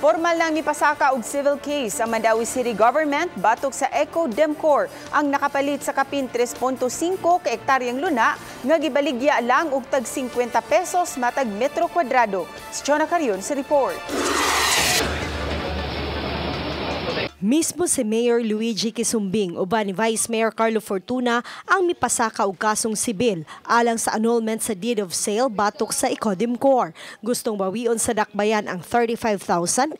Formal nang nipasaka og civil case ang Mandaue City Government batok sa Eco Demcor ang nakapalit sa kapin 3.5 ka hektaryang luna nga gibaligya lang og tag 50 pesos matag metro kwadrado. Si Chona Carion sa report. Mismo si Mayor Luigi Quisumbing uban ni Vice Mayor Carlo Fortuna ang mipasaka og kasong sibil alang sa annulment sa deed of sale batok sa Ecodemcor. Gustong bawion sa dakbayan ang 35,821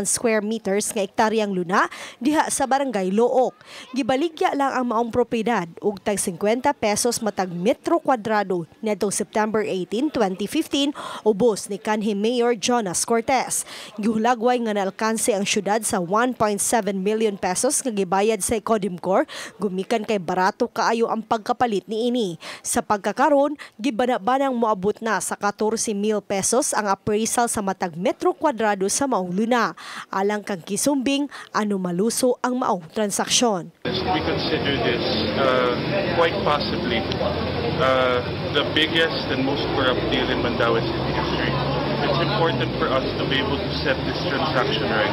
square meters nga ektaryang luna diha sa Barangay Looc. Gibaligya lang ang maong propiedad og tag 50 pesos matag metro kwadrado niadtong September 18, 2015, ubos ni kanhi Mayor Jonas Cortes. Gihulagway nga naalkanse ang syudad sa 1.7 million pesos nga gibayad sa Ecodemcor gumikan kay barato kaayo ang pagkapalit niini. Sa pagkakaron, gibana-banang moabot na sa 14 mil pesos ang appraisal sa matag metro kwadrado sa maong luna. Alang kang Quisumbing, anomaluso ang maong transaksyon. We consider this quite possibly the biggest and most corrupt deal in Mandaue City history. It's important for us to be able to set this transaction right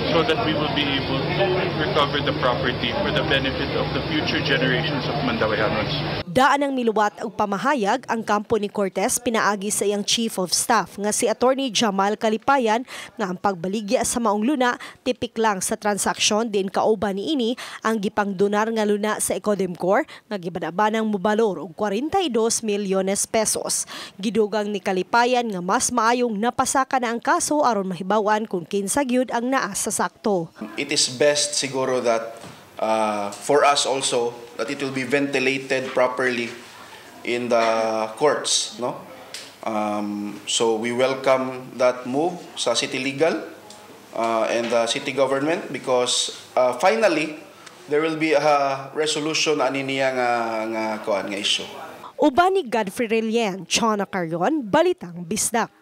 so that we will be able to recover the property for the benefit of the future generations of Mandaweanos. Daan ang miluwat og pamahayag ang kampo ni Cortes pinaagi sa iyang Chief of Staff nga si Attorney Jamal Calipayan nga ang pagbaligya sa maong luna tipik lang sa transaksyon din kauban niini ang gipangdonar nga luna sa Ecodemcor nga gibanabanang mobalor og 42 milyones pesos. Gidugang ni Calipayan nga mas maayong napasaka na ang kaso aron mahibaw-an kung kinsa gyud ang naa sa sakto. It is best siguro that for us also that it will be ventilated properly in the courts, no? So we welcome that move sa city legal and the city government because finally there will be a resolution ani niya nga kuan nga issue. Uban ni Godfrey Relien, Chona Carion, Balitang Bisdak.